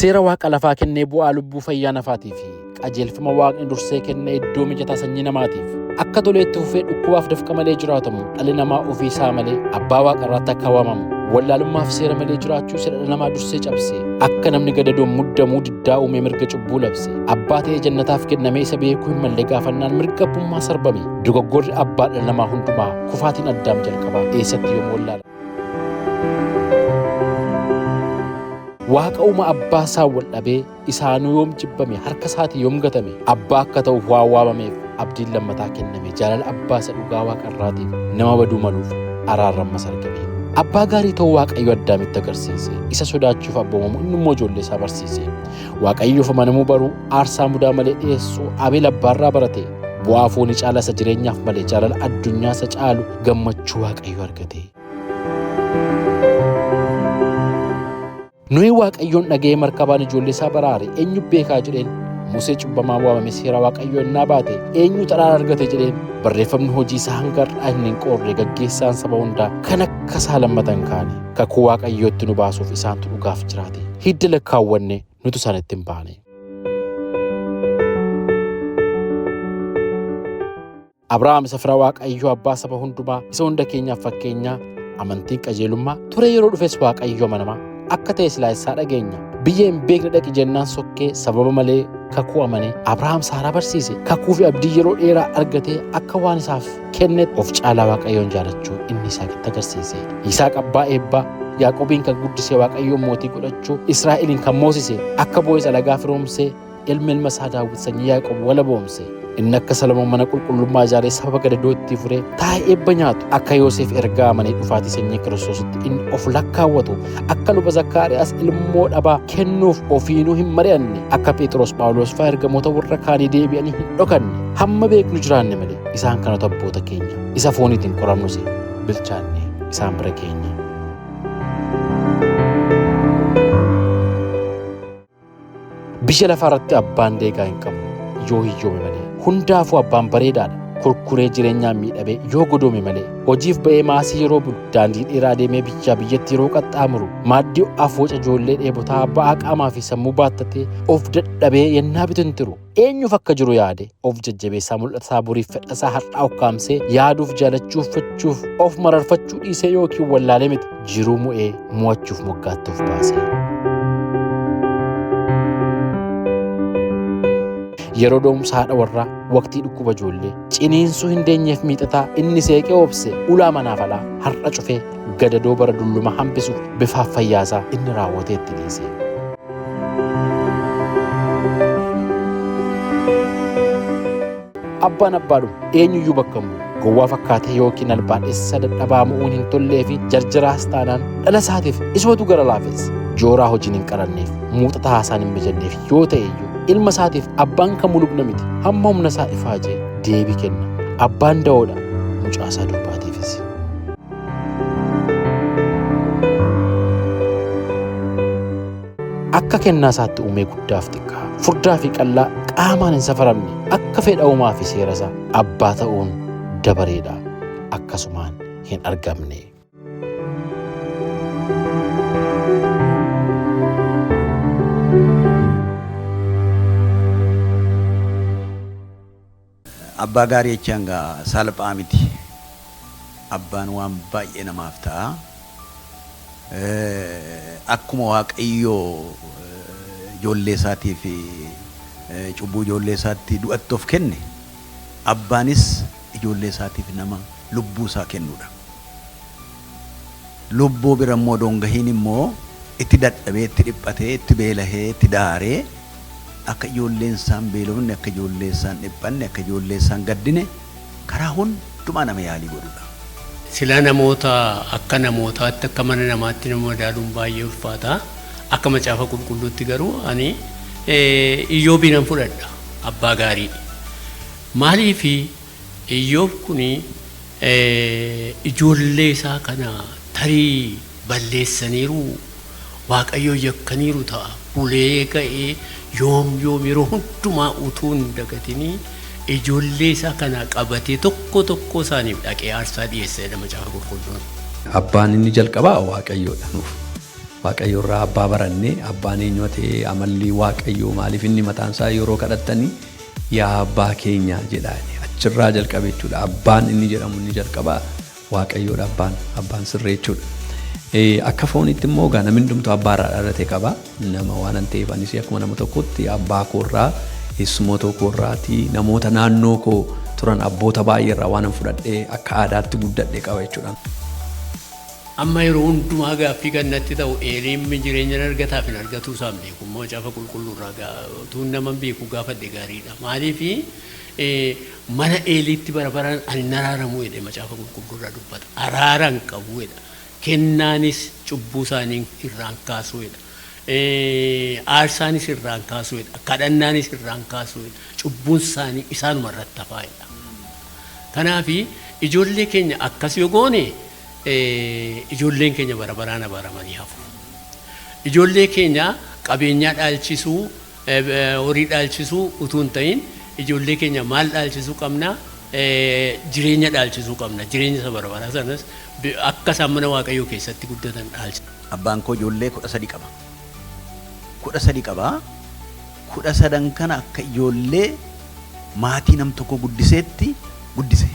Seera Waaqa lafaa kennee bu'aa lubbuu fayyaa nafaatii fi qajeelfama Waaqni dursee kenne iddoo mijataa sanyii namaatiif akka toleetti fufee dhukkubaaf dafqa malee jiraatamu dhalli namaa ofii isaa malee abbaa Waaqa irraatti akka waamamu wallaalummaaf seera malee jiraachuu isa dhala namaa dursee cabse akka namni gadadoon muddamuu diddaa uumee mirga cubbuu labse abbaa ta'ee jannataaf kennamee isa beekuu hin malle gaafannaan mirga abbummaa sarbame dogoggorri abbaa dhala namaa hundumaa kufaatiin Addaam jalqabaa eessatti yoom wallaala. Waaqa uuma abbaa isaa wal dhabee isaanuu yoom jibbame harka isaatii yoom gatame abbaa akka ta'uuf waan waamameef abdiin lammataa kenname jaalala abbaa isa dhugaa waaqa irraatiif nama baduu maluuf araarrammas argame. Abbaa gaarii ta'uu Waaqayyo Addaamitti agarsiise isa sodaachuuf abboomamu inni immoo ijoollee isaa barsiise. Waaqayyoof amanamuu baruu aarsaa mudaa malee dhiyeessuu Abeel abbaarraa barate bu'aa foonii caala isa jireenyaaf malee jaalala addunyaa isa caalu gammachuu Waaqayyo argate. Nohii Waaqayyoon dhaga'ee markabaan ijoollee isaa baraare eenyu beekaa jedheen Musee cubbamaa waamame seera Waaqayyoo ennaa baate eenyutu araara argate jedheen barreeffamni hojii isaa hanga har'aa hin qoorre gaggeessaan saba hundaa kan akka isaa lammata hin kaane kakuu Waaqayyootti nu baasuuf isaantu dhugaaf jiraate hidda lakkaawwanne nutu isaanitti hin baane. Abrahaam isa fira Waaqayyoo abbaa saba hundumaa isa hunda keenyaaf fakkeenyaa amantiin qajeelummaa ture yeroo dhufes Waaqayyo amanamaa akka ta'e silaa isaa dhageenya. Biyya hin beekne dhaqi jennaan sokkee sababa malee kakuu amanee Abrahaam Saaraa barsiise kakuu fi abdii yeroo dheeraa argatee akka waan isaaf kenne of caalaa Waaqayyoon jaalachuu inni Yisaaqitti agarsiise. Yisaaq abbaa eebbaa Yaaqobiin kan guddise Waaqayyoon mootii godhachuu Israa'eliin kan moosise akka Bo'eez alagaa firoomsee ilmi ilma isaa Daawit sanyii Yaaqoob walaboomse. Inni akka Salomoon mana qulqullummaa ijaaree saba gadadootti furee taa'ee eebba nyaatu akka Yoosef ergaa amanee dhufaatii sanyii Kiristoositti inni of lakkaawwatu akka luba Zakkaariyaas ilmoo dhabaa kennuuf ofiinuu hin mari'anne akka Phexros Phaawulos fa'aa ergamoota warra kaanii deebi'anii hin dhokanne hamma beeknu jiraanne malee isaan kanatu abboota keenya isa fooniitiin qoramnus bilchaanne isaan bira geenye. Biyya lafaa irratti abbaan deegaa hin qabu yoo hiyyoome malee. Hundaafuu abbaan bareedaadha. Kurkuree jireenyaan miidhamee yoo godoome malee. Hojiif ba'ee maasii yeroo bulu, daandii dheeraa deemee biyyaa biyyatti yeroo qaxxaamuru, maaddii ho'aaf waca ijoollee dheebotaa ba'aa qaamaa fi sammuu baattatee of dadhabee yennaa bitintiru. Eenyuuf akka jiru yaade of jajjabeessaa mul'atasaa boriif fedhasaa har'aa ukkaamsee yaaduuf jaalachuu uffachuuf of mararfachuu dhiisee yookiin wallaalee miti jiruu mo'ee mo'achuuf moggaatti of baase. Yeroo da'umsa haadha warraa waqtii dhukkuba ijoollee ciniinsuu hin deenyeef miixataa inni seeqee obse ulaa manaaf alaa har'a cufee gadadoo bara dulluma hambisuuf bifaaf fayyaasaa inni raawwatee itti dhiise. Abbaan abbaadhuma eenyuyyuu bakka hin bu'u. Gowwaa fakkaatee yookiin albaadhessa dadhabaa mo'uun hin tollee fi jarjaraas taanaan dhala isaatiif isumatu gara laafessa. Jooraa hojiin hin qaranneef muuxata haasaan hin mijanneef yoo ta'e iyyuu ilma isaatiif abbaan kamuu lubna miti hamma humna isaa ifaajee deebii kenna. Abbaan da'oodha mucaa isaa durbaatiifis. Akka kennaa isaatti uumee guddaaf xiqqaa, furdaa fi qallaa qaamaan hin safaramne akka fedha uumaa fi seera isaa abbaa ta'uun dabareedha akkasumaan hin argamne. Abbaa gaarii jechaan gaa salphaa miti. Abbaan waan baay'ee namaaf ta'a. Akkuma Waaqayyo ijoollee isaatiif cubbuu ijoollee isaatti du'atti of kenne, abbaanis ijoollee isaatiif nama lubbuu isaa kennudha. Lubbuu bira immoo odoo hin gahiin immoo itti dadhabee, itti dhiphatee, itti beelahee, itti daaree akka ijoolleen isaa hin beelofne, akka ijoollee isaa hin dhiphanne, akka ijoollee isaa hin gaddine karaa hundumaa nama yaalii godhudha. Silaa namoota akka namootaatti akka mana namaatti nama madaaluun baay'ee ulfaata. Akka macaafa qulqulluutti garuu ani Iyyoobiinan fudhadha abbaa gaarii. Maaliif Iyyoob kun ijoollee isaa kana tarii balleessaniiru Waaqayyo yakkaniiru ta'a. Bulee ka'ee yoom yoom yeroo hundumaa utuu hin dagatinii ijoollee isaa kana qabatee tokko tokkoo isaaniif dhaqee aarsaa dhiyeessa jedha macaafa qulqulluun. Abbaan inni jalqabaa Waaqayyoodha nuuf. Waaqayyo irraa abbaa baranne, abbaan eenyu ta'e, amalli Waaqayyoo maaliif, inni mataan isaa yeroo kadhattanii "Yaa abbaa keenya" jedha. Achirraa jalqabe jechuudha. Abbaan inni jedhamu inni jalqabaa Waaqayyoodha, abbaan sirree jechuudha. Akka foonitti immoo egaa namni hundumtuu abbaa irraa dhalate qaba. Nama waan ta'eef anis akkuma nama tokkotti abbaa koorraa, eessumoota koorraatii, namoota naannoo koo turan, abboota baay'ee irraa waan fudhadhee akka aadaatti guddadhe qaba jechuudha. Amma yeroo hundumaa gaaffii kan natti ta'u, Eeliin jireenya argataaf hin argatuu isaan beeku immoo Macaafa Qulqulluu irraa utuu nama beeku gaafadhe gaariidha. Maaliif mana Eeliitti bara baraan ani hin araaramu jedhe Macaafa Qulqulluu irraa dubbata. Araara hin qabu jedha. Kennaanis cubbuu isaanii irraan kaasuu jedha. Aarsaanis irraan kaasuu jedha. Kadhannaanis irraan kaasuu jedha. Cubbuun isaanii isaanuma irratti hafaa jedha. Kanaaf ijoollee keenya akkas yoo goone, ijoolleen keenya bara baraan abaaramanii hafu. Ijoollee keenya qabeenyaa dhaalchisuu, horii dhaalchisuu utuu hin ta'in, ijoollee keenya maal dhaalchisuu qabna? Jireenya dhaalchisuu qabna. Jireenya isa bara baraa sanas akka isaan mana Waaqayyoo keessatti guddatan dhaalchisa. Abbaan koo ijoollee 13 qaba. 13 qaba. 13n kana akka ijoollee maatii nam tokko guddiseetti guddise.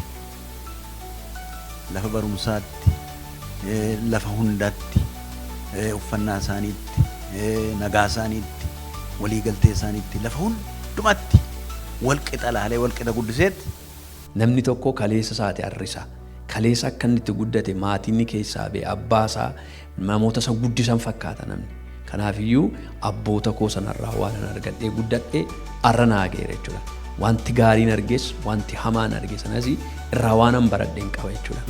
Lafa barumsaatti, lafa hundaatti, uffannaa isaaniitti, nagaa isaaniitti, waliigaltee isaaniitti, lafa hundumatti wal qixa laalee wal qixa guddiseetti. Namni tokko kaleessa isaati har'isa. Kaleessa akka inni itti guddate, maatiin keessaa ba'e, abbaa isaa, namoota isa guddisan fakkaata namni. Kanaafiyyuu abboota koo sanarraa waan an argadhee guddadhee har'a naa ga'eera jechuudha. Wanti gaariin arges, wanti hamaan arge sanas irraa waan an baradheen qaba jechuudha.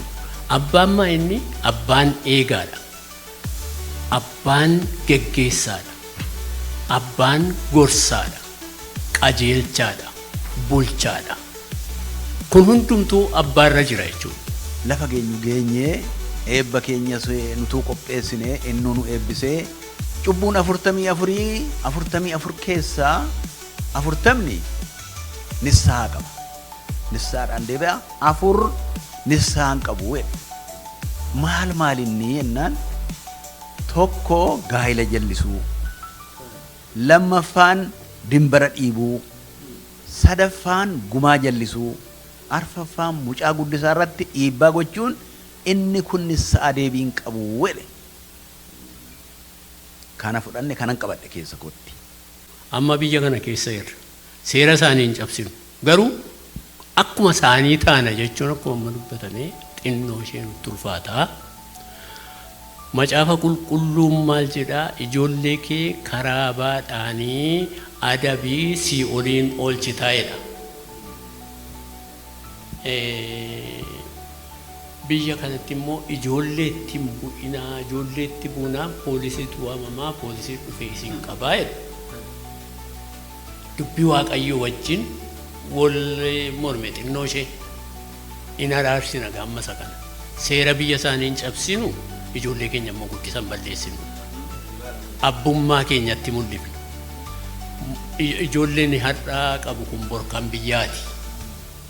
Abbaan maa inni? Abbaan eegaadha. Abbaan geggeessaadha. Abbaan gorsaadha. Qajeelchaadha. Bulchaadha. Kun hundumtuu abbaarra jira jechuudha. Lafa geenyu geenyee, eebba keenyas nutuu qopheessinee, innuu nu eebbisee, cubbuun 44, 44 keessaa 40n nissaa qaba. Nissaadhaan deebi'a, afur nissaan qabu jedhe. Maal maalinni jennaan, tokko gaa'ila jallisuu, lammaffaan dimbara dhiibuu, sadaffaan gumaa jallisuu, arfaffaan mucaa guddisaa irratti dhiibbaa gochuun, inni kun nissaa deebiin qabu jedhe. Kana fudhanne, kanan qabadhe keessa kootti. Amma biyya kana keessa jirra. Seera isaanii hin cabsinu. Garuu akkuma isaanii taana jechuun, akkuma amma dubbatame, xinnoo ishee nutti ulfaataa. Macaafa Qulqulluun maal jedhaa? "Ijoollee kee karaa baadhaanii adabii, sii'oliin oolchitaa" jedha. Biyya kanatti immoo ijoolleetti hin bu'inaa, ijoolleetti buunaan poolisiitu waamamaa, poolisii dhufee isin qabaa jedha. Dubbii Waaqayyoo wajjin wal morme xinnoo ishee in araarsina gaamma isa kana. Seera biyya isaanii hin cabsinu, ijoollee keenya immoo guddisan balleessinu. Abbummaa keenyatti mul'ifna. Ijoolleen har'aa qabu kun bor kan biyyaati.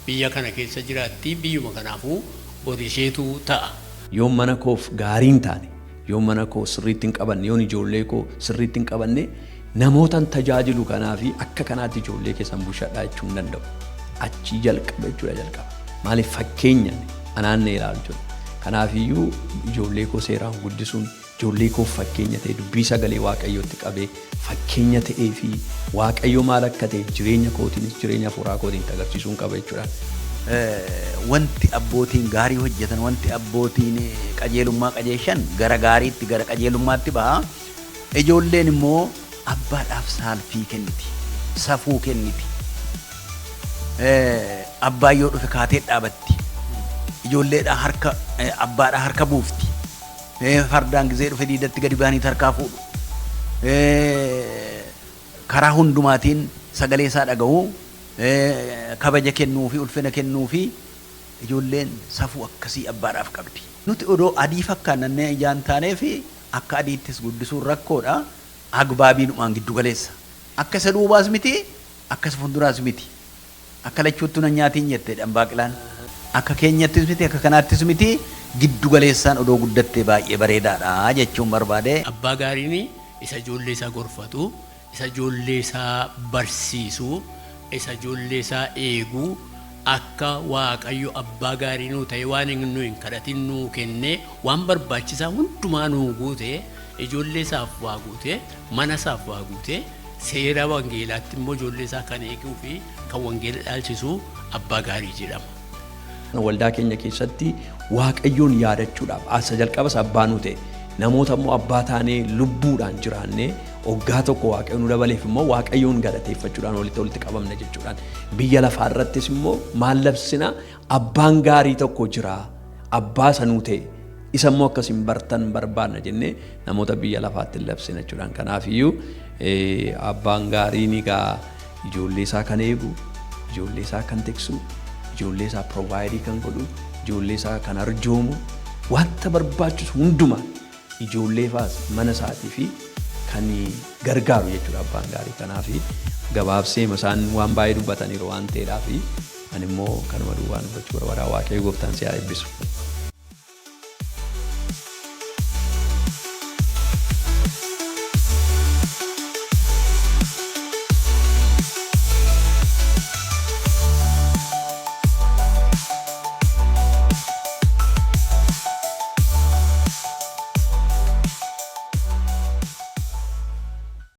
Biyya kana keessa jiraatti, biyyuma kanaafuu bor isheetu ta'a. Yoon mana koof gaarii hin taane, yoon mana koo sirriitti hin qabanne, yoon ijoollee koo sirriitti hin qabanne, namootan tajaajilu kanaafi akka kanaatti ijoollee keessan bushadhaa jechuu hin danda'u. Achii jalqaba jechuudha jalqaba. Maaliif, fakkeenyaan anaan ilaalu jechuudha. Kanaafiyyuu ijoollee koo seeraan guddisuun, ijoollee koof fakkeenya ta'e, dubbii sagalee Waaqayyootti qabee fakkeenya ta'ee fi Waaqayyo maal akka ta'e jireenya kootiinis jireenya hafuuraa kootiin agarsiisuun qaba jechuudha. Wanti abbootiin gaarii hojjetan, wanti abbootiin qajeelummaa qajeeshan gara gaariitti, gara qajeelummaatti baha. Ijoolleen immoo abbaadhaaf saalfii kenniti, safuu kenniti. Abbaan yoo dhufe kaatee dhaabatti. Ijoolleedhaa harka, abbaadhaa harka buufti. Fardaan gizee dhufe diidatti gadi ba'anii harkaa fuudhu. Karaa hundumaatiin sagalee isaa dhaga'u, kabaja kennuu fi ulfina kennuu fi ijoolleen safuu akkasii abbaadhaaf qabdi. Nuti odoo adii fakkaannannee ijaan taanee fi akka adiittis guddisuun rakkoodha. Agbaabiinumaan giddu galeessa. Akka isa duubaas miti, akka isa fuulduraas miti. Akka lachuuttuu nan nyaatiin jette dambaaqilaan. Akka keenyattis miti, akka kanaattis miti, giddu galeessaan odoo guddattee baay'ee bareedaadha jechuun barbaade. Abbaa gaariin isa ijoollee isaa gorfatu, isa ijoollee isaa barsiisu, isa ijoollee isaa eegu, akka Waaqayyo abbaa gaarii nuu ta'e waan nu hin kadhatin nuu kennee, waan barbaachisaa hundumaa nuu guute, ijoollee isaaf waa guute, mana isaaf waa guute, seera wangeelaatti immoo ijoollee isaa kan eeguu fi kan wangeela dhaalchisu abbaa gaarii jedhama. Waldaa keenya keessatti Waaqayyoon yaadachuudhaaf asa jalqabas abbaa nu ta'e, namoota immoo abbaa taanee lubbuudhaan jiraannee waggaa tokko Waaqayyo nu dabaleef immoo Waaqayyoon galateeffachuudhaan walitti qabamna jechuudhaan, biyya lafaa irrattis immoo maal labsina? Abbaan gaarii tokko jira, abbaa sanuu ta'e, isa immoo akkasiin bartan barbaadna jennee namoota biyya lafaatti labsina jechuudhaan. Kanaafiyyuu abbaan gaariin egaa ijoollee isaa kan eegu, ijoollee isaa kan tiksu, ijoollee isaa provide kan godhu, ijoollee isaa kan arjoomu, wanta barbaachisu hundumaa ijoollee faas mana isaatii fi kan gargaaru jechuudha abbaan gaarii. Kanaaf gabaabsee isaan waan baay'ee dubbataniiru waan ta'eedhaaf ani immoo kanuma duwwaan dubbachuu barbaada. Waaqayyo gooftaan si haa eebbisu.